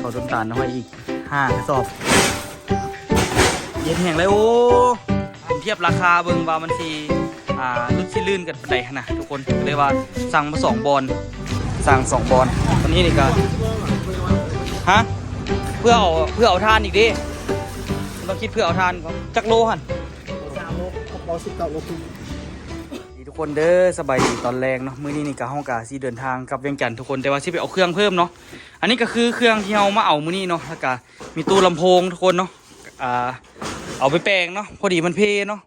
ເອົາຕົ້ນຕານມາຫ້ອຍອີກຫ້າກະສອບ. ເຢັນແຮງເລີຍ ໂອ້ ທຽບລາຄາເບິ່ງວ່າມັນຊິ ອ່າ ຫຼຸດຊິລື່ນກັນປານໃດຫັ້ນນະທຸກຄົນ. ກໍເລີຍວ່າສັ່ງມາສອງບ່ອນ ສັ່ງສອງບ່ອນ. ຕອນນີ້ນີ້ກະ ຮະ ເພື່ອເອົາ ເພື່ອເອົາຖ່ານອີກເດ້. ຕ້ອງຄິດເພື່ອເອົາຖ່ານ ຈັກໂລຫັ້ນ? ສາມໂລ ກະເປົາສິບເກົ້າໂລ. ດີທຸກຄົນເດີ ສະບາຍດີຕອນແລງເນາະ. ມື້ນີ້ນີ້ກະ ເຮົາກະຊິເດີນທາງກັບວຽງຈັນທຸກຄົນ ແຕ່ວ່າຊິໄປເອົາເຄື່ອງເພີ່ມເນາະ. ອັນນີ້ກະຄືເຄື່ອງທີ່ເຮົາມາເອົາມື້ນີ້ເນາະ ແລ້ວກະມີຕູ້ລຳໂພງທຸກຄົນເນາະ ອ່າ ເອົາໄປແປງເນາະ ພໍດີມັນເພເນາະ.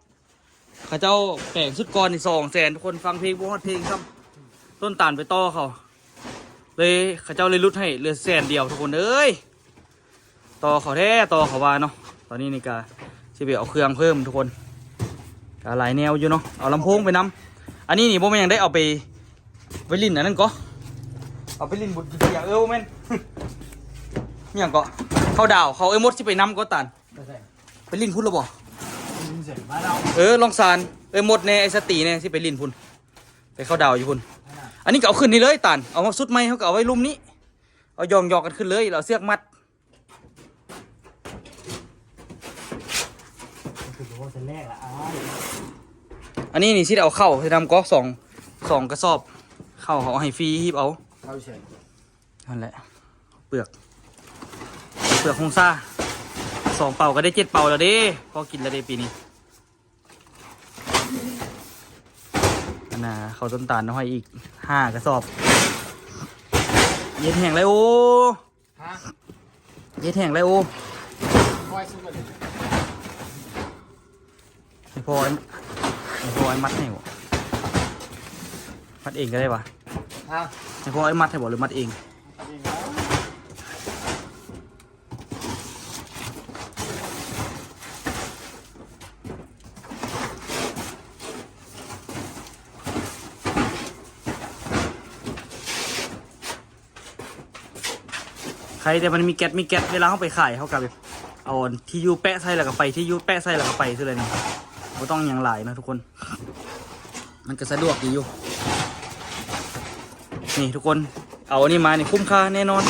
ເຂົາເຈົ້າແປງຊຸດກ່ອນນີ້ສອງແສນ ທຸກຄົນ ຟັງເພງບໍ່ຮອດເພງຊ້ຳ. ຕົ້ນຕານໄປຕໍ່ເຂົາ ເລີຍ ເຂົາເຈົ້າເລີຍຫຼຸດໃຫ້ເຫຼືອແສນດຽວທຸກຄົນເອີຍ. ຕໍ່ເຂົາແທ້ ຕໍ່ເຂົາວ່າເນາະ. ຕອນນີ້ນີ້ກະຊິໄປເອົາເຄື່ອງເພີ່ມທຸກຄົນ ກະຫຼາຍແນວຢູ່ເນາະ. ເອົາລຳໂພງໄປນຳ. ອັນນີ້ນີ້ບໍ່ແມ່ນຫຍັງໄດ໋ ເອົາໄປ ໄປຫຼິ້ນອັນນັ້ນກໍ ເອົາໄປຫຼິ້ນບຸນກິນເບຍ ເອີ ບໍ່ແມ່ນ ອີຫຍັງເກາະ ເຂົ້າດາວ ເຂົາເອີ່ມົດຊິໄປນຳກໍຕານ. ໄປໃສ? ໄປຫຼິ້ນພຸ້ນລະບໍ່? ໄປຫຼິ້ນໃສ? ບ້ານເຮົາ. ເອີ ລອງຊານ ເອີ່ມົດແດ່ ໄອ້ສະຕີແດ່ ຊິໄປຫຼິ້ນພຸ້ນ ໄປເຂົ້າດາວຢູ່ພຸ້ນ. ອັນນັ້ນນະ ອັນນີ້ກໍເອົາຂຶ້ນນີ້ເລີຍຕານ ເອົາມາຊຸດໃໝ່ ເຮົາກໍເອົາໄວ້ລຸ່ມນີ້ ເອົາຢອງໆກັນຂຶ້ນເລີຍ ແລ້ວເອົາເຊືອກມັດ. ອັນນີ້ນີ້ຊິໄດ້ເອົາເຂົ້າໃສ່ນຳກໍ ສອງ ສອງກະສອບ ເຂົ້າເຂົາເອົາໃຫ້ຟຣີ ຮີບເອົາ. ເຂົ້າໃສ່ ຫັ້ນແຫຼະ ເປືອກ ເປືອກຫົງສາ ສອງເປົາກະໄດ້ເຈັດເປົາແລ້ວເດ້ ພໍກິນແລ້ວເດ້ປີນີ້. ອັນນ່າ ເຂົ້າຕົ້ນຕານມາຫ້ອຍອີກຫ້າກະສອບ. ເຢັນແຮງເລີຍ ໂອ້ ຮະ ເຢັນແຮງເລີຍ ໂອ້ ຄອຍສຸກແລ້ວນີ້. ໃຫ້ພໍ່ ໃຫ້ພໍ່ອ້າຍມັດໃຫ້ບໍ່? ມັດເອງກະໄດ້ຫວາ? ຮະ ໃຫ້ພໍ່ອ້າຍມັດໃຫ້ບໍ່ ຫຼືມັດເອງ? ມັດເອງແລ້ວ. ໃຄແຕ່ມັນມີແກັດ ມີແກັດ ເວລາເຮົາໄປຂາຍ ເຮົາກະແບບເອົາທີ່ຢູ່ແປະໃສ່ ແລ້ວກະໄປ ທີ່ຢູ່ແປະໃສ່ ແລ້ວກະໄປຊື່ເລີຍນີ້ ບໍ່ຕ້ອງຫຍັງຫຼາຍເນາະທຸກຄົນ. ມັນກະສະດວກດີຢູ່. ນີ້ທຸກຄົນ ເອົາອັນນີ້ມານີ້ຄຸ້ມຄ່າແນ່ນອນ.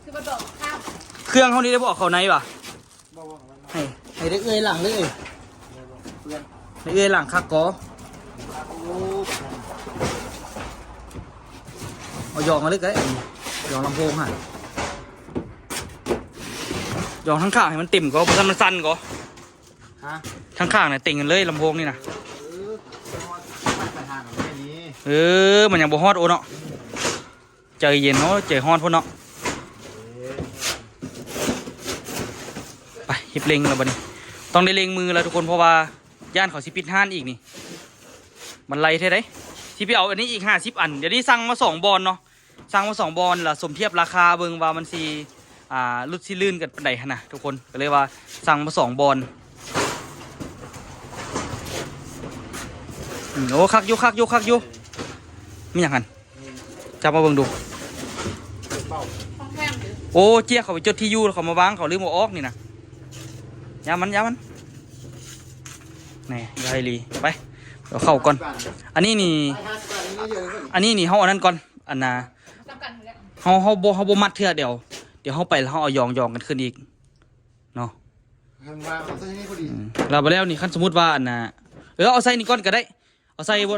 ຄືບໍ່ດອກຂ້າມ ເຄື່ອງເຮົານີ້ໄດ້ບໍ່ເອົາເຂົ້າໃນຫວາ? ບໍ່ ບໍ່ ໃຫ້ ໃຫ້ໄດ້ເອື້ອຍຫຼັງເລີຍ ເພື່ອນ ໄດ້ເອື້ອຍຫຼັງຄັກກໍ ໂອ້ ເອົາຢອງມາເລີຍກະໄດ້ ຢອງລຳໂພງຫັ້ນ ຢອງທາງຂ້າງໃຫ້ມັນເຕັມກໍ ບໍ່ຊັ້ນມັນສັ່ນກໍ. ຮະ ທາງຂ້າງນະເຕັງກັນເລີຍ ລຳໂພງນີ້ນະ. ເອີ ເອີ ມັນຍັງບໍ່ຮອດໂອເນາະ. ໃຈເຢັນເນາະ ໃຈຮ້ອນພຸ້ນເນາະ. ໄປ ຮີບເລັ່ງແລ້ວບັດນີ້ ຕ້ອງໄດ້ເລັ່ງມືແລ້ວທຸກຄົນ ເພາະວ່າຢ້ານເຂົາຊິປິດຮ້ານອີກນີ້ ມັນໄຫຼແທ້ໃດ໋. ຊິໄປເອົາອັນນີ້ອີກຫ້າສິບອັນ ດຽວນີ້ສັ່ງມາສອງບ່ອນເນາະ ສັ່ງມາສອງບ່ອນ ລະສົມທຽບລາຄາເບິ່ງວ່າມັນຊິ ອ່າ ຫຼຸດຊິລື່ນກັນປານໃດຫັ້ນນະທຸກຄົນ ກະເລີຍວ່າສັ່ງມາສອງບ່ອນ. ອືມ ໂອ້ ຄັກຢູ່ ຄັກຢູ່ ຄັກຢູ່. ມີຫຍັງຫັ້ນ? ຈັບມາເບິ່ງດູ. ຂອງແພງເດີ. ໂອ້ ເຈ້ຍ ເຂົາໄປຈົດທີ່ຢູ່ ເຂົາມາວາງ ເຂົາລືມເອົາອອກນີ້ນະ. ຢ່າມັນ ຢ່າມັນ. ແນ່ ຢ່າໃຫ້ຫຼີ. ໄປ ເອົາເຂົ້າກ່ອນ. ອັນນີ້ນີ້ ອັນນີ້ນີ້ເຮົາອັນນັ້ນກ່ອນ. ອັນນ່າ ເຮົາ ເຮົາບໍ່ ເຮົາບໍ່ມັດເທື່ອ. ດຽວ ດຽວເຮົາໄປແລ້ວເຮົາເອົາຢອງ ຢອງກັນຂຶ້ນອີກເນາະ. ເພິ່ນວ່າເອົາໃສ່ນີ້ພໍດີ. ອືມ ແລ້ວບາດແລ້ວນີ້ ຄັນສົມມຸດວ່າ ອັນນ່າ ເອີ ເອົາໃສ່ນີ້ກ່ອນກະໄດ້. ເອົາໃສ່ ເອົາໃສ່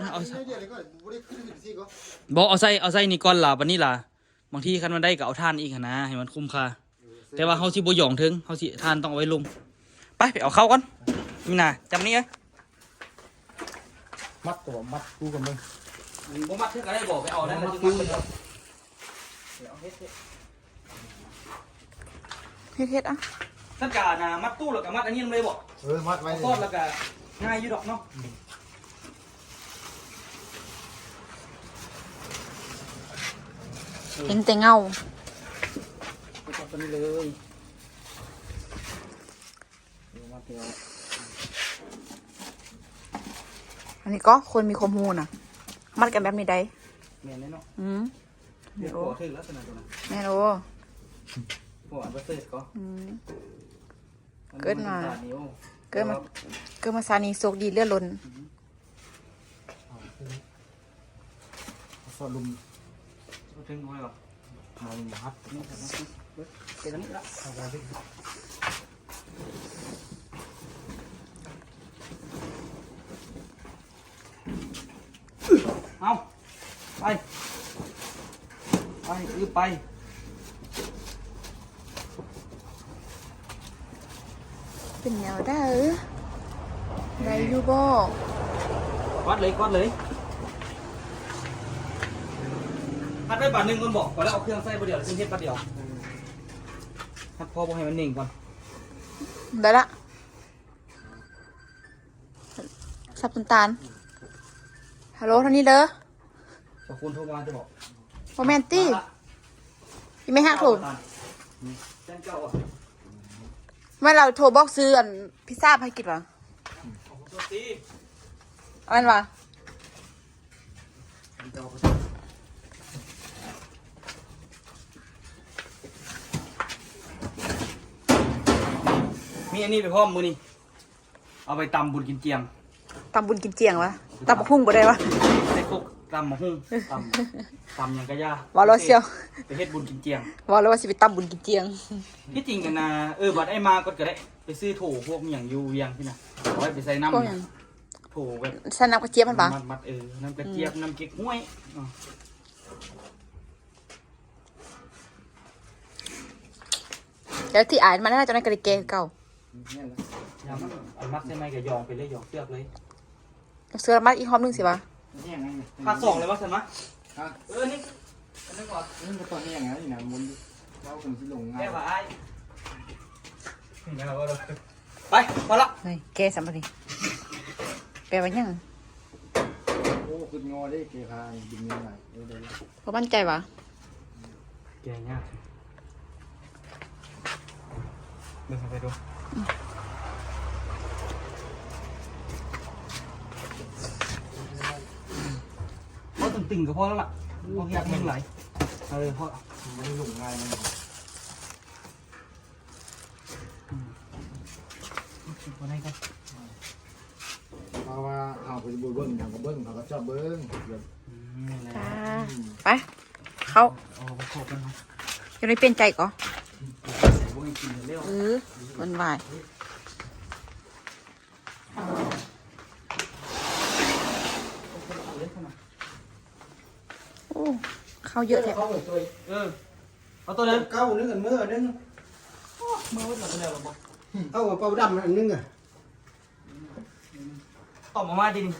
ບໍ່ ເອົາໃສ່ ເອົາໃສ່ນີ້ກ່ອນລະ ບາດນີ້ລະ ບາງທີຄັນມັນໄດ້ກະເອົາຖ່ານອີກຫັ້ນນະ ໃຫ້ມັນຄຸ້ມຄ່າ. ແຕ່ວ່າເຮົາຊິບໍ່ຢອງເທິງ ເຮົາຊິ ຖ່ານຕ້ອງເອົາໄວ້ລຸ່ມ. ໄປ ໄປເອົາເຂົ້າກ່ອນ. ມີນາ ຈຳນີ້ເອີຍ. ມັດຕົວ ມັດກູກັນເບິ່ງ. ບໍ່ມັດເທື່ອກະໄດ້ບໍ່ ໄປເອົານັ້ນ ມັດກູ. ເຮັດ ເຮັດ ອ່ະ ຊັ້ນກະນະ ມັດຕູ້ແລ້ວກະມັດອັນນີ້ນຳເລີຍບໍ່? ເອີ ມັດໄວ້ ເອົາຊອດແລ້ວກະງ່າຍຢູ່ດອກເນາະ. ເຫັນແຕ່ເງົາ ມັດຕົວນີ້ເລີຍ. ອັນນີ້ກໍຄົນມີຄວາມຮູ້ນະ ມັດກັນແບບນີ້ໄດ໋. ແມ່ນເລີຍເນາະ. ອືມ ແມ່ນໂອ ຖືກແລ້ວຊັ້ນນະຕົວນັ້ນ. ແມ່ນໂອ ພວກອັນປະເສີດກໍ. ອືມ ເກີດມາ ເກີດມາ ເກີດມາຊາດນີ້ໂຊກດີເຫຼືອລົ້ນ. ອືມ ເອົາຂຶ້ນ. ລຸມ ເຖິງຫ້ອຍວ່າ ເປັນອັນນີ້ລະ ເອົາ ໄປ ໄປ ອື ໄປ. ເປັນແນວໃດ? ໄດ້ຢູ່ບໍ່? ກວາດເລີຍ ກວາດເລີຍ. ຮັດໄວ້ບາດໜຶ່ງກ່ອນບໍ? ກໍແລ້ວເອົາເຄື່ອງໃສ່ບາດດຽວ ແລ້ວຈຶ່ງເຮັດບາດດຽວ. ຮັດພໍບໍ່ໃຫ້ມັນເໜັງກ່ອນ. ໄດ້ລະ. ສັບນ້ຳຕານ. ຮັລໂຫຼ ທາງນີ້ເດີ. ເຈົ້າຄູນໂທມາຈະບອກ. ບໍ່ແມ່ນຕິ? ອີແມ່ຮັກໂທ. ແມ່ນລາວໂທບອກຊື້ອັນພິຊາໃຫ້ກິນຫວາ? ແມ່ນຫວາ? ມີອັນນີ້ໄປພ້ອມມື້ນີ້. ເອົາໄປຕຳບຸນກິນຈຽງ. ຕຳບຸນກິນຈຽງຫວາ? ຕຳບັກຫຸ່ງບໍ່ໄດ້ຫວາ? ໃສ່ຄົກຕຳບັກຫຸ່ງ ຕຳ ຕຳຫຍັງກະຢ່າ. ເວົ້າແລ້ວຊິ ໄປເຮັດບຸນກິນຈຽງ. ເວົ້າແລ້ວວ່າຊິໄປຕຳບຸນກິນຈຽງ. ທີ່ຈິງຫັ້ນນະ ເອີ ບັດອ້າຍມາກ່ອນກະໄດ້ ໄປຊື້ໂຖພວກຫຍັງຢູ່ວຽງພຸ້ນນະ ເອົາໄວ້ໄປໃສ່ນ້ຳ. ໂຖແບບ ໃສ່ນ້ຳກະຈຽບຫັ້ນຫວາ? ມັດໆ ເອີ ນ້ຳກະຈຽບ ອືມ ນ້ຳເກັກຮວຍ. ແລ້ວທີ່ອາຍມັນນັ້ນ ເຈົ້ານັ້ນກະໄດ້ແກ່ຄືເກົ່າ. ແມ່ນລະ ຢ່າມັນ ອັນມັດໃສ່ໄມ້ກະຢອງໄປເລີຍ ຢອງເຊືອກເລີຍ. ເຊືອກມັດອີກຮອບໜຶ່ງຊິຫວາ? ພາກສອງເລີຍວ່າຊັ້ນມະ. ຮະ? ເອີ ນີ້ ອັນນັ້ນກໍ ອັນນັ້ນກໍຕອນແຫ້ງແລ້ວນີ້ນະ ມັນເວົ້າກັນຊິລົງງ່າຍ. ແຕ່ວ່າອ້າຍ ໄປ ພໍລະ. ນີ້ແກ່ຊຳບັດນີ້ ແປວ່າຫຍັງ? ໂອ້ ຄຶດງໍເດ້ ແກ່ຄານບິນເງິນຫຼາຍ. ເອີ ໄດ້ຢູ່. ບໍ່ໝັ້ນໃຈຫວາ? ແກະຍາກ. ເບິ່ງເຂົ້າໄປດູ. ເອົາຕຶງໆ ກໍພໍແລ້ວລະ. ບໍ່ຢາກເຮັດຫຼາຍ. ເອີ ພໍ. ມັນລົງງ່າຍນະ. ອືມ ເອົາໄດ້ກໍ ເພາະວ່າເຮົາກໍຊິບໍ່ເບິ່ງຫຍັງ ກໍເບິ່ງ ເຮົາກໍຊອບເບິ່ງ. ອືມ ນັ້ນແຫຼະ. ໄປ ເຂົ້າ ເອົາໄປເຂົ້າກັນເນາະ. ຈະໄດ້ປ່ຽນໃຈກໍ ເອີ ມັນວາຍ. ໂອ້ ເຂົ້າເຍອະແທ້. ເອີ ເອົາໂຕນັ້ນ ເກົ້າໜຶ່ງ ອັນເມືອໜຶ່ງ. ໂອ້ ເມືອໝົດແລ້ວ ແລ້ວບໍ່? ເອົາເປົາດຳອັນໜຶ່ງອະ. ຕອບອອກມາຕິນີ້.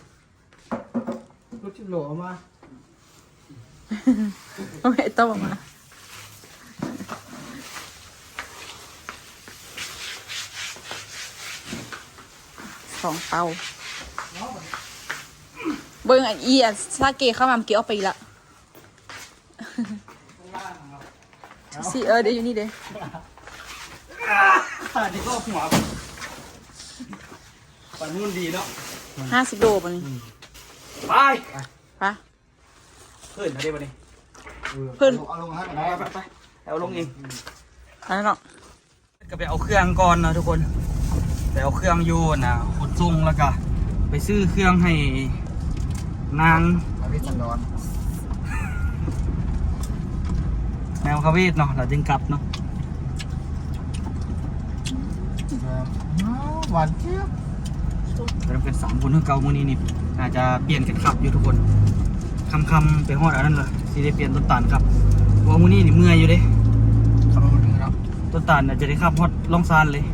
ລົດສິບລໍ້ເອົາມາ. ໂອ້ຍ ຕອບອອກມາ. ສອງເປົາ. ເບິ່ງອັນອີ່ອັນສາເກເຂົ້າມາເມື່ອກີ້ອອກໄປອີກລະ. ຊິ ເອີ ເດ ຢູ່ນີ້ເດ. ຕາຍ ນີ້ກໍຫົວ ປານນຸ່ນດີເນາະ. ຫ້າສິບໂລບາດນີ້. ອືມ ໄປ ໄປ. ເພິ່ນເອົາເດ້ບາດນີ້. ເພິ່ນ ເອົາລົງໃຫ້ກໍໄດ້. ໄປ ໄປ ໄປ ເອົາລົງເອງ. ອືມ ອັນນັ້ນເນາະ. ກໍໄປເອົາເຄື່ອງກ່ອນເນາະທຸກຄົນ. ໄປເອົາເຄື່ອງຢູ່ນະ ຂົນສົ່ງ ແລ້ວກໍໄປຊື້ເຄື່ອງໃຫ້ນາງ ພາວິດສັນດອນ ແນວພາວິດເນາະ ແລ້ວຈຶ່ງກັບເນາະ. ຫວານຈຽບ. ໄປນຳກັນສາມຄົນຄືເກົ່າ. ມື້ນີ້ນີ້ ໜ້າຈະປ່ຽນກັນຂັບຢູ່ທຸກຄົນ. ຄ່ຳໆ ໄປຮອດອັນນັ້ນລະ ຊິໄດ້ປ່ຽນຕົ້ນຕານຂັບ ເພາະວ່າມື້ນີ້ນີ້ເມື່ອຍຢູ່ເດ້. ຂັບລົດເມືອເນາະ. ຕົ້ນຕານອາດຈະໄດ້ຂັບຮອດລ່ອງຊານເລີຍ.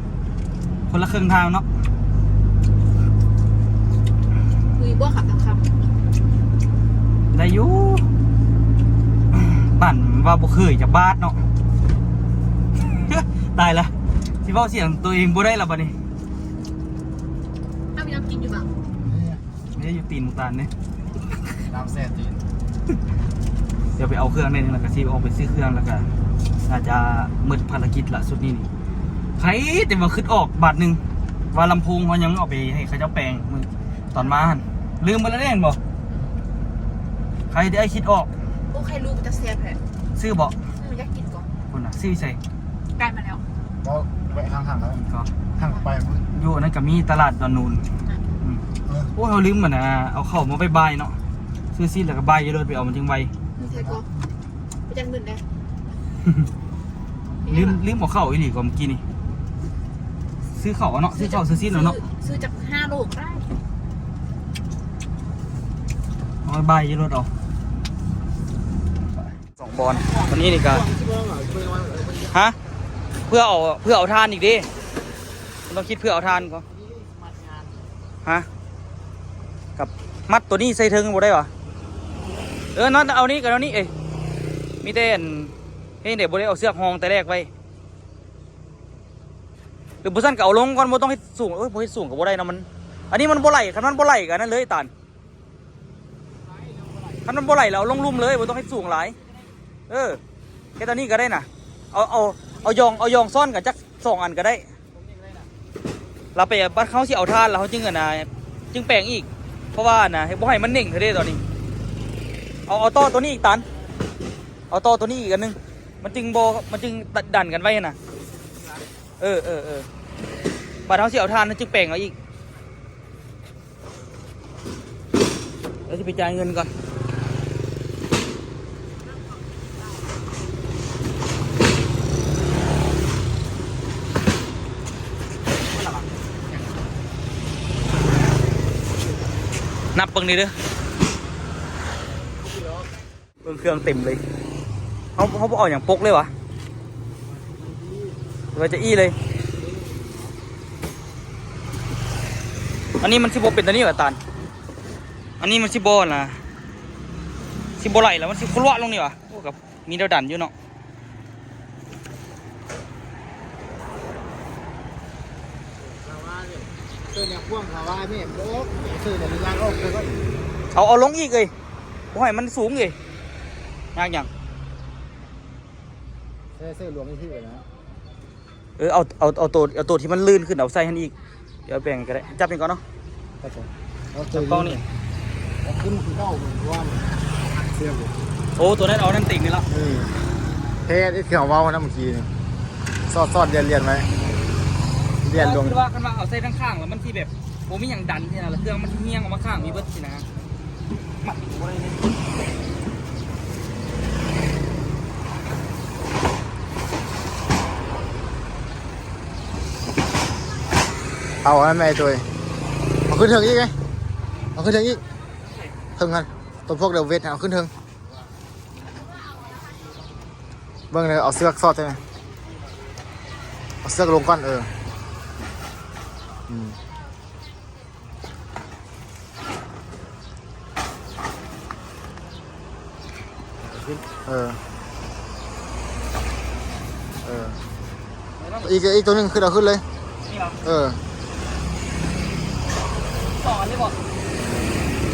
ຄົນລະເຄິ່ງທາງເນາະ. ຄືບໍ່ຂັບກາງຄ່ຳ ໄດ້ຢູ່. ປານວ່າບໍ່ເຄີຍຈັກບາດເນາະ. ຕາຍລະ ຊິເວົ້າສຽງໂຕເອງບໍ່ໄດ້ລະບາດນີ້. ເຮົາມີນ້ຳກິນຢູ່ບໍ່? ນີ້ ນີ້ຢູ່ຕີນໝາກຕານນີ້ ນ້ຳແຊ່ຕີນ. ດຽວໄປເອົາເຄື່ອງໜ້ອຍໜຶ່ງ ແລ້ວກະຊິອອກໄປຊື້ເຄື່ອງ ແລ້ວກະໜ້າຈະໝົດພາລະກິດລະຊຸດນີ້ນີ້. ໃຜແຕ່ວ່າຄິດອອກບາດໜຶ່ງ ວ່າລຳໂພງເຮົາຍັງເອົາໄປໃຫ້ເຂົາເຈົ້າແປງມື້ຕອນມາຫັ້ນ ລືມເບິດແລ້ວເດ້ ແມ່ນບໍ່? ໃຜທີ່ອ້າຍຄິດອອກ. ໂອ້ ໄຂ່ລູກເປັນຕາແຊບແທ້. ຊື້ບໍ່? ອືມ ຢາກກິນກໍ ພຸ້ນນະ ຊື້ໃສ? ໄກມາແລ້ວ ບໍ່ ແວະທາງທາງກໍ ທາງໄປພຸ້ນ ຢູ່ນັ້ນກໍມີຕະຫຼາດດອນນູນ. ອືມ ເອີ ໂອ້ ເຮົາລືມ ອັນນ່າ ເອົາເຂົ້າມາໄວ້ບ່າຍເນາະ. ຊື້ຊີ້ນແລ້ວກໍບ່າຍຢູ່ເລີຍ ໄປເອົາມັນຈັ່ງໄວ. ໄປກອງ ໄປຈັກໝື່ນເດ້. ລືມ ລືມເອົາເຂົ້າອີ່ຫຼີກວ່າມື້ກີ້ນີ້ ຊື້ເຂົ້າເນາະ ຊື້ເຂົ້າຊື້ຊີ້ນເອົາເນາະ. ຊື້ ຊື້ຈັກຫ້າໂລກໍໄດ້. ເອົາໄວ້ບ່າຍຢູ່ລົດເອົາ ສອງບ່ອນ. ຕອນນີ້ນີ້ກະ ຮະ ເພື່ອເອົາ ເພື່ອເອົາຖ່ານອີກເດ້ ຕ້ອງຄິດເພື່ອເອົາຖ່ານກ່ອນ. ຮະ ກັບມັດໂຕນີ້ໃສ່ເທິງບໍ່ໄດ້ຫວາ? ເອີ ນັ້ນເອົານີ້ກັນ ເອົານີ້ ເອີຍ ມີແຕ່ອັນ ເຮັດໃດບໍ່ໄດ້ເອົາເຊືອກຮອງແຕ່ແລກໄວ້ ຫຼືບໍ່ຊັ້ນກໍເອົາລົງກ່ອນ ບໍ່ຕ້ອງເຮັດສູງ. ເອີຍ ບໍ່ເຮັດສູງກໍບໍ່ໄດ້ເນາະ ມັນ ອັນນີ້ມັນບໍ່ໄຫຼ. ຄັນມັນບໍ່ໄຫຼກໍອັນນັ້ນເລີຍຕານ ຄັນມັນບໍ່ໄຫຼແລ້ວເອົາລົງລຸ່ມເລີຍ ບໍ່ຕ້ອງເຮັດສູງຫຼາຍ. ເອີ ເຮັດອັນນີ້ກໍໄດ້ນະ ເອົາ ເອົາ ເອົາຢອງ ເອົາຢອງຊ້ອນກັນຈັກສອງອັນກໍໄດ້. ລະໄປບັດເຮົາຊິເອົາຖ່ານ ລະເຮົາຈຶ່ງອັນນ່າ ຈຶ່ງແປງອີກ ເພາະວ່າອັນນ່າ ເຮັດບໍ່ໃຫ້ມັນເໜັງເທື່ອເດ້ຕອນນີ້. ເອົາ ເອົາຕໍ່ໂຕນີ້ອີກຕານ ເອົາຕໍ່ໂຕນີ້ອີກອັນໜຶ່ງ ມັນຈຶ່ງບໍ່ ມັນຈຶ່ງດັນກັນໄວ້ຫັ້ນນະ. ເອີ ເອີ ເອີ ບັດເຮົາຊິເອົາຖ່ານ ເຮົາຈຶ່ງແປງເອົາອີກ. ແລ້ວຊິໄປຈ່າຍເງິນກ່ອນ. ນັບເບິ່ງນີ້ເດີ້ ເບິ່ງເຄື່ອງເຕັມເລີຍ. ເຮົາ ເຮົາບໍ່ເອົາຫຍັງປົກເລີຍຫວາ? ຫຼືວ່າຈະອີ່ເລີຍ? ອັນນີ້ມັນຊິບໍ່ເປັນຕານີ້ຫວາຕານ? ອັນນີ້ມັນຊິບໍ່ນະ ຊິບໍ່ໄຫຼແລ້ວ ມັນຊິຄະຫຼວະລົງນີ້ຫວາ? ໂອ້ ກໍມີແນວດັນຢູ່ເນາະ. ເອົາ ເອົາລົງອີກເອີຍ ບໍ່ໃຫ້ມັນສູງເອີຍ. ຍາກຫຍັງ? ເອີ ເອົາ ເອົາ ເອົາໂຕ ເອົາໂຕທີ່ມັນລື່ນຂຶ້ນ ເອົາໃສ່ຫັ້ນອີກ. ດຽວແປງກໍໄດ້ ຈັບນີ້ກ່ອນເນາະ. ຈັບກ້ອງນີ້ ເອົາຂຶ້ນຄືເກົ່າເໝືອນເມື່ອວານ ເຊື່ອບໍ່? ໂອ້ ໂຕນັ້ນເອົານັ້ນຕິງນີ້ລະ. ເອີ ແທ້ທີ່ເຮົາເວົ້ານຳເມື່ອກີ້ນີ້ ສອດໆ ລຽນໆ ໄວ້ ລຽນລົງ. ຄືວ່າຄັນວ່າເອົາໃສ່ທາງຂ້າງແລ້ວມັນຊິແບບ ບໍ່ມີຫຍັງດັນຊີ້ນະ ແລ້ວເຄື່ອງມັນຊິຮຽງອອກມາຂ້າງນີ້ເບິດຊີ້ນະ. ເອົາອັນນັ້ນແມ່ໂຕຍ ເອົາຂຶ້ນເທິງອີກໄງ ເອົາຂຶ້ນເທິງອີກ ເທິງຫັ້ນ ຕົວພວກເດີເວດ ເອົາຂຶ້ນເທິງ. ເບິ່ງເດີ ເອົາເຊືອກສອດໃສ່ ເອົາເຊືອກລົງກ່ອນ. ເອີ ອືມ ເອີ ເອີ ອີກ ອີກໂຕໜຶ່ງຂຶ້ນ ເອົາຂຶ້ນເລີຍ. ນີ້ຫວາ? ເອີ ສອງອັນນີ້ບໍ່?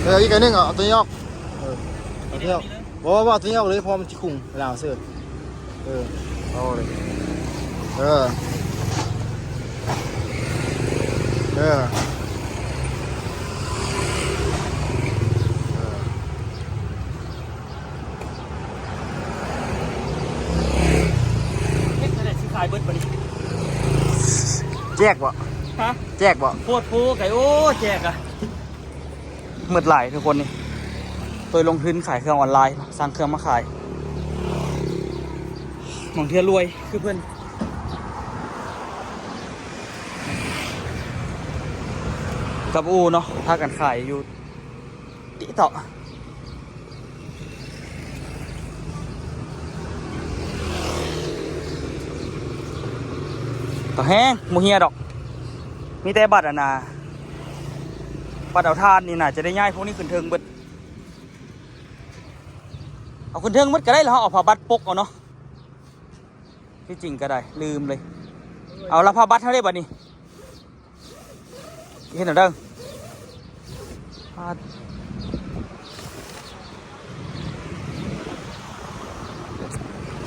ເອີ ອີກອັນໜຶ່ງ ເອົາ ເອົາໂຕນີ້ອອກ. ເອີ ເອົາໂຕນີ້ອອກ. ບໍ່ ບໍ່ ເອົາໂຕນີ້ອອກເລີຍ ເພາະວ່າມັນຊິຄຸງເວລາເສີດ. ເອີ ເອົາເລີຍ. ເອີ ເອີ ເອີ. ເຮັດຈັ່ງໃດຊິຂາຍເບິດບາດນີ້? ແຈກບໍ່? ຮະ? ແຈກບໍ່? ໂພດໂພໄກ ໂອ້ ແຈກອະ. ໝົດຫຼາຍທຸກຄົນນີ້ ໂຕຍລົງທຶນຂາຍເຄື່ອງອອນລາຍ ສັ່ງເຄື່ອງມາຂາຍ ບາງເທື່ອລວຍຄືເພິ່ນ ກັບອູ່ເນາະ ພາກັນຂາຍຢູ່ຕິເຕາະ. ກໍແຮງ ບໍ່ເຮຍດອກ ມີແຕ່ບັດອັນນ່າ ບັດເອົາຖ່ານນີ້ໜ້າຈະໄດ້ຍ້າຍພວກນີ້ຂຶ້ນເທິງເບິດ. ເອົາຂຶ້ນເທິງໝົດກໍໄດ້ລະ ເຮົາເອົາຜ້າບັດປົກເອົາເນາະ. ທີ່ຈິງກໍໄດ້ ລືມເລີຍ. ເອົາລະຜ້າບັດເຮົາເດ້ບັດນີ້. ເຮັດແນວໃດ?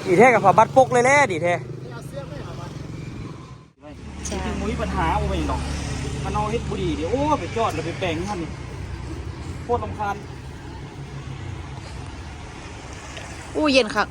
ດີແທ້ກັບຜ້າບັດປົກເລີຍແຫຼະ ດີແທ້. ເອົາເຊືອກໄວ້ຜ້າບັດ. ຈະບໍ່ມີບັນຫາ ບໍ່ເປັນຫຍັງດອກ. ຄັນເຮົາເຮັດບໍ່ດີເດ ໂອ້ ໄປຈອດແລ້ວໄປແປງຢູ່ຫັ້ນນີ້ ໂຄດລຳຄານ. ອູ້ ເຢັນຄັກ. ເ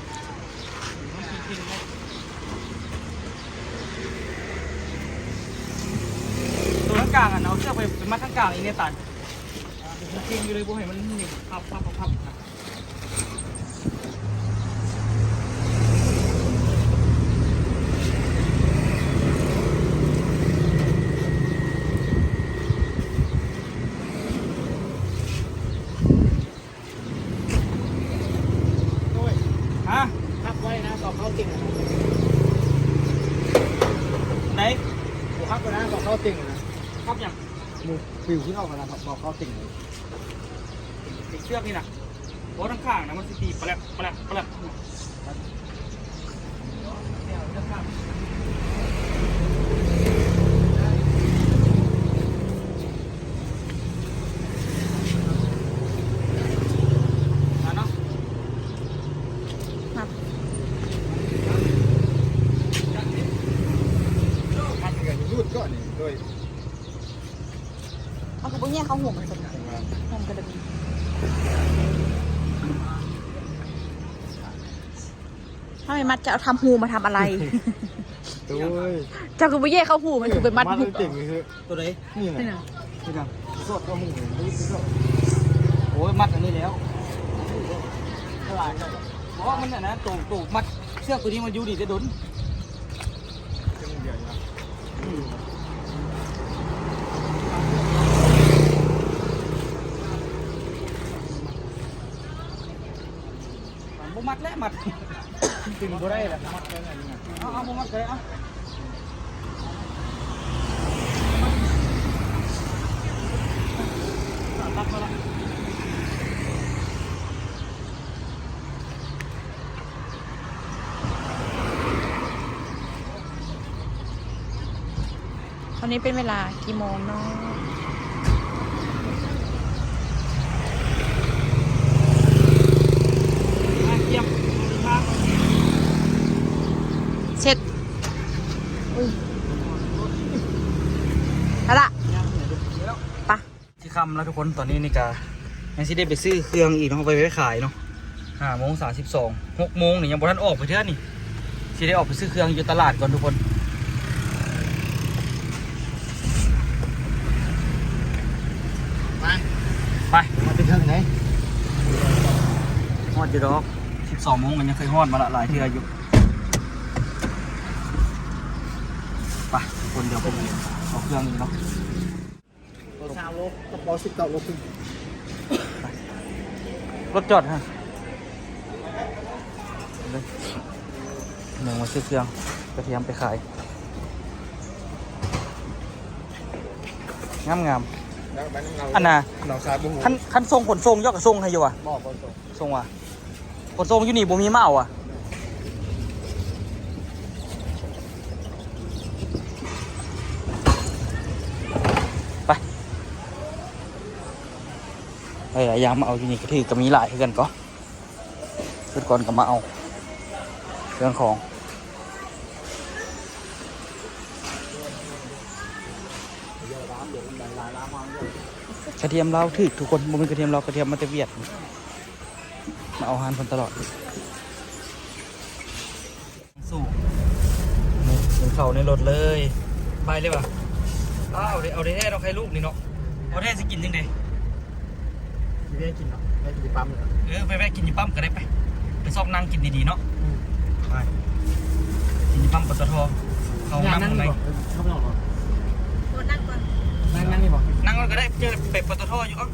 ໄປ ໄປມັດທາງກາງອີກແນ່ຕາຍ ເກັ່ງຢູ່ເລີຍ ບໍ່ໃຫ້ມັນນີ້ ພັບ ພັບ ພັບ ພັບ. ໂອ້ຍ ຮະ? ພັບໄວ້ນະ ສອບເຂົ້າຕິ່ງນະ. ໃດ? ບໍ່ພັບໄວ້ນະ ສອບເຂົ້າຕິ່ງນະ. ພັບຫຍັງ? ໝູ່ປິວຂຶ້ນອອກນະ ສອບເຂົ້າຕິ່ງນະ. ຕິດເຊືອກນີ້ນະ. ໂອ້ ທາງຂ້າງນະ ມັນຊິຕີປະແລັບ ປະແລັບ ປະແລັບ. ເອົາ ຄືບໍ່ແຍກເຂົ້າຮ່ວມກັນຊັ້ນ ຮ່ວມກັນແບບນີ້. ຖ້າໄມ່ມັດ ຈະເອົາທຳຮູມາທຳອະໄລ? ໂອ້ຍ ເຈົ້າຄືບໍ່ແຍກເຂົ້າຮູມ ມັນຄືໄປມັດຮູມ ມັດໃຫ້ເຕັມເລີຍ. ໂຕໃດ? ນີ້ນະ ນີ້ນະ ນີ້ນະ ສອດເຂົ້າຮູມ. ໂອ້ຍ ມັດອັນນີ້ແລ້ວ ຫຼາຍແລ້ວ. ບໍ່ ມັນອັນນັ້ນ ໂຕ ໂຕມັດເຊືອກໂຕນີ້ມັນຢູ່ນີ້ແຕ່ດົນ. ບໍ່ມັດແຫຼະ ມັດ ດຶງບໍ່ໄດ້ລະ ມັດໄປນັ້ນນະ. ເອົາ ເອົາ ບໍ່ມັດກໍໄດ້ ເອົາ ຕັດມາລະ. ຕອນນີ້ເປັນເວລາກີ່ໂມງເນາະ? ເຊັດ ອຸ້ຍ ເອົາລະ ໄປ. ຊິຄ່ຳແລ້ວທຸກຄົນ ຕອນນີ້ນີ້ກະຍັງຊິໄດ້ໄປຊື້ເຄື່ອງອີກເນາະ ໄປ ໄປຂາຍເນາະ. ຫ້າໂມງສາມສິບສອງ ຫົກໂມງນີ້ຍັງບໍ່ທັນອອກໄປເທື່ອນີ້ ຊິໄດ້ອອກໄປຊື້ເຄື່ອງຢູ່ຕະຫຼາດກ່ອນທຸກຄົນ. ໄປ ໄປ ມາແຕ່ເທິງໃດ ຮອດຢູ່ດອກ ສິບສອງໂມງກໍຍັງເຄີຍຮອດມາລະ ຫຼາຍເທື່ອຢູ່. ໄປທຸກຄົນ ດຽວໄປເອົາເຄື່ອງອີກເນາະ. ໂຕຊາວໂລ ກະເປົາສິບເກົ້າໂລ ລົດຈອດຮະ ເດີ ໜຶ່ງມາຊື້ເຄື່ອງກະທຽມໄປຂາຍ ງາມໆ. ອັນນ່າ ຄັນ ຄັນສົ່ງ ຂົນສົ່ງເຈົ້າກະສົ່ງໃຫ້ຢູ່ຫວາ? ບໍ່ ຂົນສົ່ງ ສົ່ງຫວາ? ຂົນສົ່ງຢູ່ນີ້ບໍ່ມີມາເອົາຫວາ? ໄປ ເອີ ຢາມມາເອົາຢູ່ນີ້ກະຖືກະມີຫຼາຍຄືກັນກໍ ຊຸດກ່ອນກະມາເອົາເຄື່ອງຂອງ. ກະທຽມລາວຖືກທຸກຄົນ ບໍ່ແມ່ນກະທຽມລາວ ກະທຽມມາແຕ່ຫວຽດ. ມາເອົາຮ້ານເພິ່ນຕະຫຼອດ. ສູ້ ນີ້ ກິນເຂົ້າໃນລົດເລີຍ. ໄປເລີຍຫວາ? ອ້າວ ເອົາແທ້ໆ ເນາະ ໄຂ່ລູກນີ້ເນາະ. ເອົາແທ້ຊິກິນຈັ່ງໃດ? ຊິແວ່ກິນເນາະ ໄປກິນຢູ່ປ້ຳເລີຍ. ເອີ ໄປແວ່ກິນຢູ່ປ້ຳກະໄດ້ ໄປ ໄປຊອກນັ່ງກິນດີໆເນາະ. ອືມ ໄປ ກິນຢູ່ປ້ຳ ປຕທ. ເຂົ້າຫ້ອງນ້ຳຂ້າງໃນ. ເອີ ເຂົ້າໄປນອກເນາະ. ໂອ້ ນັ່ງກ່ອນ ນັ່ງ ນັ່ງນີ້ບໍ່? ນັ່ງກ່ອນກະໄດ້ ເຈີໄປ ປຕທ ຢູ່. ເອີ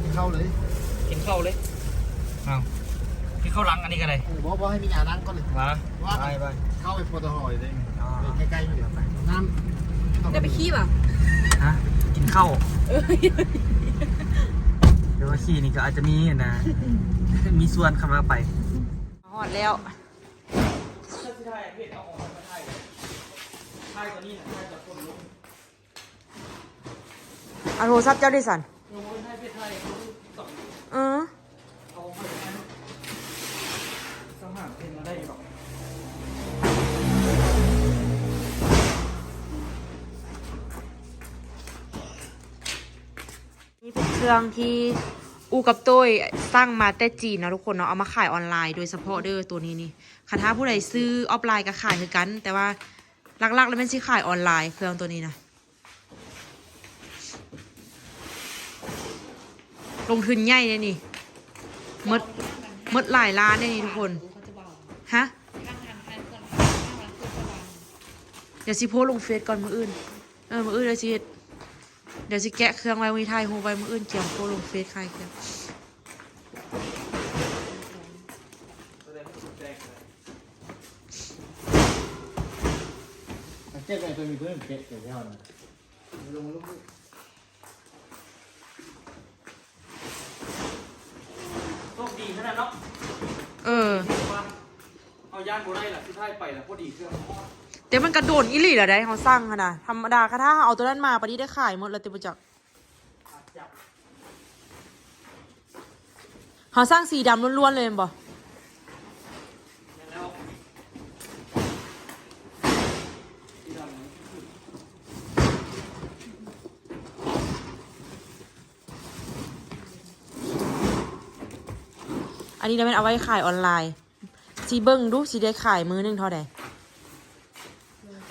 ກິນເຂົ້າເລີຍ ກິນເຂົ້າເລີຍ. ອ້າວ ຄືເຂົ້າຫຼັງອັນນີ້ກະໄດ້. ເອີ ບໍ່ ບໍ່ ໃຫ້ມີຫຍ້ານັ່ງກ່ອນເລີຍ. ຫວາ ໄປ ໄປ ເຂົ້າໄປ ປຕທ ເລີຍເດ້. ອໍ ໃກ້ໆ ມັນດຽວໄປ ນ້ຳ ຈະໄປຂີ່ຫວາ? ຮະ ກິນເຂົ້າ. ເອີ ດຽວຂີ່ນີ້ກະອາດຈະມີອັນນ່າ ມີສ່ວນຄຳວ່າໄປ. ຮອດແລ້ວ. ເອົາໂທລະສັບເຈົ້າເດຊັ້ນ. ເອີ ນີ້ເປັນເຄື່ອງທີ່ອູ່ກັບໂຕ້ຍສັ່ງມາແຕ່ຈີນເນາະທຸກຄົນເນາະ ເອົາມາຂາຍອອນລາຍໂດຍສະເພາະເດີ ໂຕນີ້ນີ້. ຄັນຖ້າຜູ້ໃດຊື້ອອຟລາຍກະຂາຍຄືກັນ ແຕ່ວ່າຫຼັກໆ ແລ້ວແມ່ນຊິຂາຍອອນລາຍເຄື່ອງໂຕນີ້ນະ. ລົງທຶນໃຫຍ່ເດ້ນີ້ ໝົດ ໝົດຫຼາຍລ້ານເດ້ນີ້ທຸກຄົນ. ຮະ? ດຽວຊິໂພສລົງເຟສກ່ອນມື້ອື່ນ. ເອີ ມື້ອື່ນດຽວຊິເຮັດ ດຽວຊິແກະເຄື່ອງໄວ້ ມື້ນີ້ຖ່າຍຮູບໄວ້ ມື້ອື່ນກຽມໂພສລົງເຟສຂາຍເຄື່ອງ. ເກັບໄວ້ຕົວນີ້ເພິ່ນເກັບໄວ້ແລ້ວນະ. ໂຊກດີຂະໜາດເນາະ. ເອີ ເຮົາຢ້ານບໍ່ໄດ້ລະ ສຸດທ້າຍໄປລະ ພໍດີເທື່ອ. ແຕ່ມັນກະດົນອີ່ຫຼີລະໄດ໋ ເຮົາສັ່ງຫັ້ນນະ. ທຳມະດາ ຄັນຖ້າເຮົາເອົາຕົວນັ້ນມາ ປານນີ້ໄດ້ຂາຍໝົດລະຕິ ບໍ່ຈັກ. ເຮົາສັ່ງສີດຳລ້ວນໆເລີຍແມ່ນບໍ່? ອັນນີ້ລະແມ່ນເອົາໄວ້ຂາຍອອນລາຍ. ຊິເບິ່ງດູ ຊິໄດ້ຂາຍມື້ໜຶ່ງເທົ່າໃດ.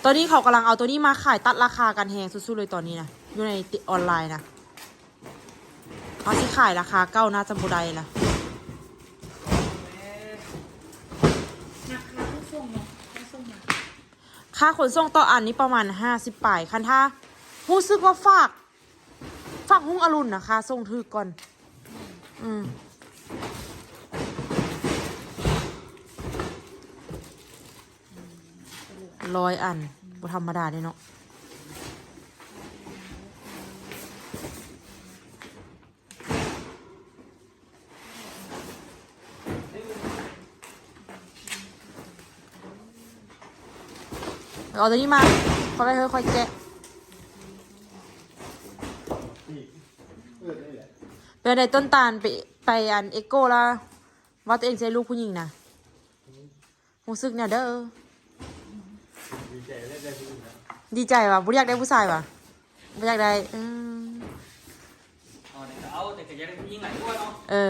ຕອນນີ້ເຂົາກຳລັງເອົາໂຕນີ້ມາຂາຍ ຕັດລາຄາກັນແຮງສຸດໆເລີຍຕອນນີ້ນະ ຢູ່ໃນອອນລາຍນະ. ເຮົາຊິຂາຍລາຄາເກົ່າໜ້າຈະບໍ່ໄດ້ລະ. ລາຄາຂົນສົ່ງເນາະ ຄ່າສົ່ງນະ ຄ່າຂົນສົ່ງຕໍ່ອັນນີ້ປະມານຫ້າສິບປາຍ. ຄັນຖ້າຮູ້ສຶກວ່າຝາກ ຝາກຮຸ່ງອະລຸນນະ ຄ່າສົ່ງຖືກກ່ອນ. ອືມ ຮ້ອຍອັນ ບໍ່ທຳມະດາເດ້ເນາະ. ເອົາຕົວນີ້ມາ ຄ່ອຍເຮີ ຄ່ອຍແກະ. ເປັນໃດຕົ້ນຕານ ໄປ ໄປອັນເອໂກລະ ວ່າຕົວເອງຊິໄດ້ລູກຜູ້ຍິງນະ ຮູ້ສຶກແນວໃດ? ດີໃຈ ໄດ້ ໄດ້ຜູ້ຍິງແລ້ວ. ດີໃຈຫວາ? ບໍ່ຢາກໄດ້ຜູ້ຊາຍຫວາ? ບໍ່ຢາກໄດ້. ເອີ ເອົາໄດ້ກໍເອົາ ແຕ່ກໍຢາກໄດ້ຜູ້ຍິງຫຼາຍກວ່າເນາະ. ເອີ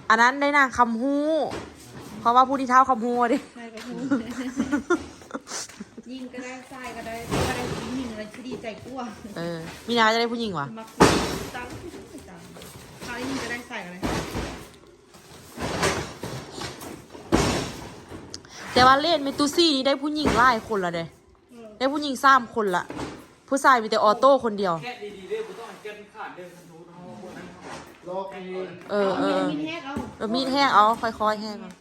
ອັນນັ້ນໄດ້ນາງຄຳຮູ້ ເພາະວ່າຜູ້ທີ່ທ້າວຄຳຮູ້ເດ້. ຊາຍກໍຮູ້ ຍິງກໍໄດ້ ຊາຍກໍໄດ້ ແຕ່ວ່າໄດ້ຜູ້ຍິງລະຊິດີໃຈກວ່າ. ເອີ ມີນາຈະໄດ້ຜູ້ຍິງຫວາ? ມັກຜູ້ຍິງຈັງ ຊາຍຍິງກໍໄດ້ ຊາຍກໍໄດ້. ແຕ່ວ່າເລດແມ່ຕູ້ສີ່ນີ້ໄດ້ຜູ້ຍິງຫຼາຍຄົນລະເດ້. ເອີ ໄດ້ຜູ້ຍິງສາມຄົນລະ ຜູ້ຊາຍມີແຕ່ອໍໂຕ້ຄົນດຽວ. ແກະດີໆເດີ ບໍ່ຕ້ອງໃຫ້ແກະມັນຂາດເດີ ຄັນສົມມຸດເຮົາບໍ່ນັ້ນ ລອກໃຫ້ ເອີ ເອີ ມີດແຮກເອົາ ເອີ ມີດແຮກເອົາ ຄ່ອຍໆແຮກເອົາ.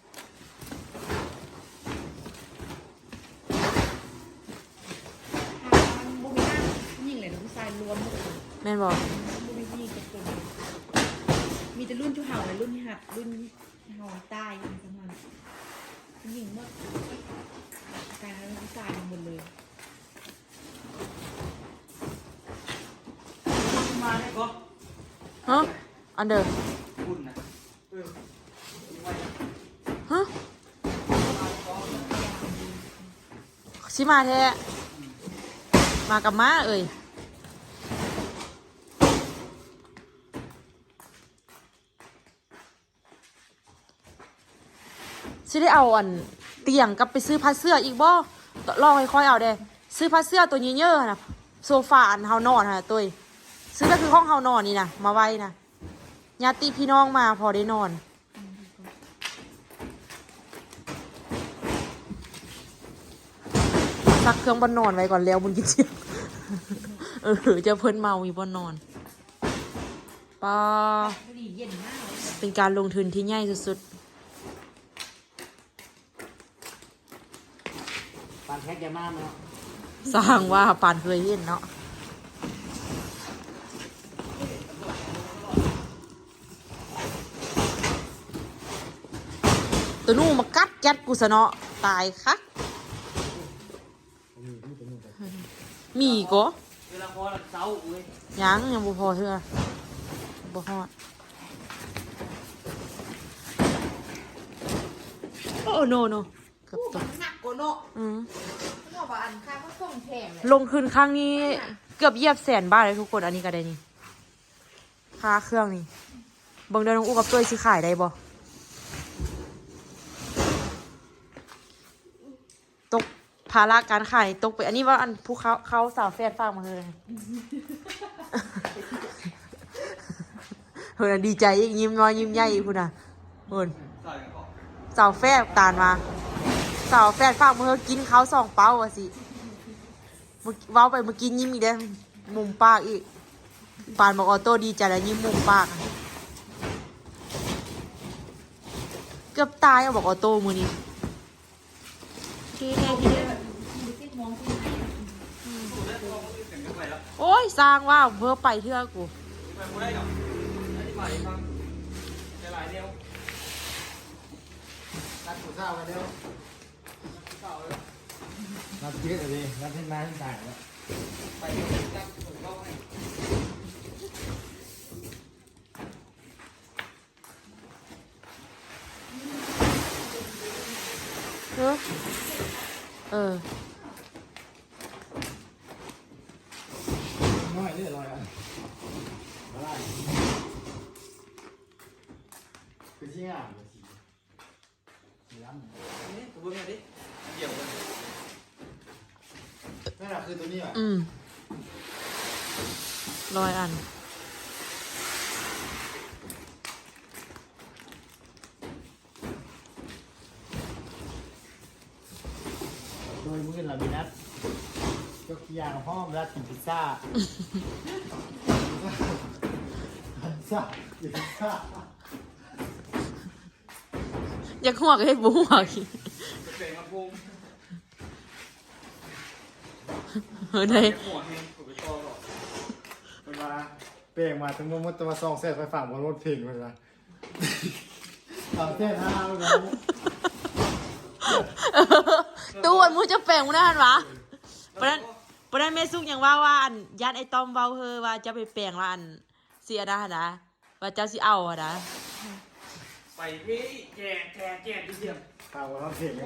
ຖ້າມັນບໍ່ມີໜ້າຜູ້ຍິງເລີຍນະ ຜູ້ຊາຍລວມໝົດເລີຍ ແມ່ນບໍ່? ບໍ່ມີຜູ້ຍິງຈັກຄົນເລີຍ ມີແຕ່ລຸ້ນຈຸເຮົາ ລຸ້ນທີ່ຮັກ ລຸ້ນ ເຮົາຕາຍຢູ່ຊັ້ນນັ້ນ ຜູ້ຍິງໝົດ ກາຍເປັນຜູ້ຊາຍໝົດເລີຍ. ມາໄດ້ບໍ່? ຮະ? ອັນເດີ ບຸນນະ ເອີ ຮະ? ຊິມາແທ້ ມາກັບມ້າເອີຍ. ຊິໄດ້ເອົາອັນຕຽງກັບໄປຊື້ຜ້າເສື້ອອີກບໍ່? ລອງໃຫ້ຂ້ອຍເອົາແດ່ ຊື້ຜ້າເສື້ອໂຕເຍີໆຫັ້ນນະ ໂຊຟາອັນເຮົານອນຫັ້ນນະ ໂຕຍ ຊື້ແບບຄືຫ້ອງເຮົານອນນີ້ນະ ມາໄວ້ນະ ຍາດຕິພີ່ນ້ອງມາພໍໄດ້ນອນ. ຊັກເຄື່ອງບ່ອນນອນໄວ້ກ່ອນ ແລ້ວບຸນກິນຈຽງ. ເອີ ເຈົ້າເພິ່ນເມົາຢູ່ບ່ອນນອນ. ປາ ເປັນການລົງທຶນທີ່ໃຫຍ່ສຸດໆ. ປານແພັກຢາມາເນາະ ສ້າງວ່າປານເຄີຍເຫັນເນາະ. ໂຕໜູມາກັດແກັດກູຊະເນາະ ຕາຍຄັກ. ມີກໍ ເວລາພໍລະເຊົາເວີຍ ຍັງ ຍັງບໍ່ພໍເທື່ອ ບໍ່ຮອດ. ໂອ້ ໂນ ໂນ ເກືອບຕົກ ມັນໜັກກວ່າເນາະ. ອືມ ເພາະວ່າອັນຄ່າຂົນສົ່ງແພງເລີຍ ລົງທຶນຄັ້ງນີ້ເກືອບຢຽບແສນບາດເລີຍທຸກຄົນ. ອັນນີ້ກໍໄດ້ນີ້ ຄ່າເຄື່ອງນີ້ ເບິ່ງເດີ ນ້ອງອູກັບເຕີຍຊິຂາຍໄດ້ບໍ່? ຕົກ ພາລະການຂາຍຕົກໄປ ອັນນີ້ວ່າອັນຜູ້ເຂົາ ເຂົາສາວແຟນຝາກມາໃຫ້. ເພິ່ນນະດີໃຈອີກ ຍິ້ມນ້ອຍຍິ້ມໃຫຍ່ອີກພຸ້ນນະ. ພຸ້ນ ສາວແຝດຕານວ່າ ສາວແຝດຝາກມາເຮີ້ກິນເຂົ້າສອງເປົາວ່າຊີ້. ເວົ້າໄປເມື່ອກີ້ຍິ້ມອີກເດ້ ມຸມປາກອີກ. ປານບັກອອໂຕ້ດີໃຈແລ້ວຍິ້ມມຸມປາກ. ເກືອບຕາຍເອົາບັກອອໂຕ້ມື້ນີ້. ໂອ້ຍ ຊ່າງວ່າ ເພີ້ໄປເທື່ອກູ. ນັດຜູ້ສາວກັນເດີ ນັດເຮັດເລີຍ ນັດເຮັດໜ້າເຮັດຕາແລ້ວ. ເອີ ເອີ ນ້ອຍເດ້ ຮ້ອຍອັນ ຄືຊິງາມ ນີ້ ກູເບິ່ງແດ່ເດ້ ອັນດຽວກັນ ນັ້ນລະຄືໂຕນີ້ຫວາ? ອືມ ຮ້ອຍອັນ. ໂດຍມື້ອື່ນລະມີນັດຍົກຕົວຢ່າງ ພ້ອມລະກິນພິຊຊາ ພິຊຊຊາ ກິນພິຊຊາ. ຢາກຫົວກເຮັດບໍ່ຫົວກ ແປງມາໂພງ ເອີ ໄດ້ ຢາກຫົວກແຮງ ຂ້ອຍໄປຕໍ່ດອກ. ເພິ່ນວ່າແປງມາທັງໝົດ ແຕ່ວ່າສອງແສນ ຂ້ອຍຝາກບໍ່ລົດເພງ ເພິ່ນວ່າ ສາມແສນຫ້າ ເພິ່ນວ່າ. ຕູ້ອັນໝູ່ເຈົ້າແປງມື້ນັ້ນຫັ້ນຫວາ? ປານນັ້ນ ປານນັ້ນແມ່ສຸກຍັງເວົ້າວ່າ ອັນ ຢ້ານໄອ້ຕ້ອມເວົ້າເຮີວ່າເຈົ້າໄປແປງ ວ່າອັນ ຊິອັນນັ້ນຫັ້ນນະ ວ່າເຈົ້າຊິເອົາຫັ້ນນະ. ໄປເພ ແກ່ ແກ່ ແກ່ ເພ ເພ ເພ.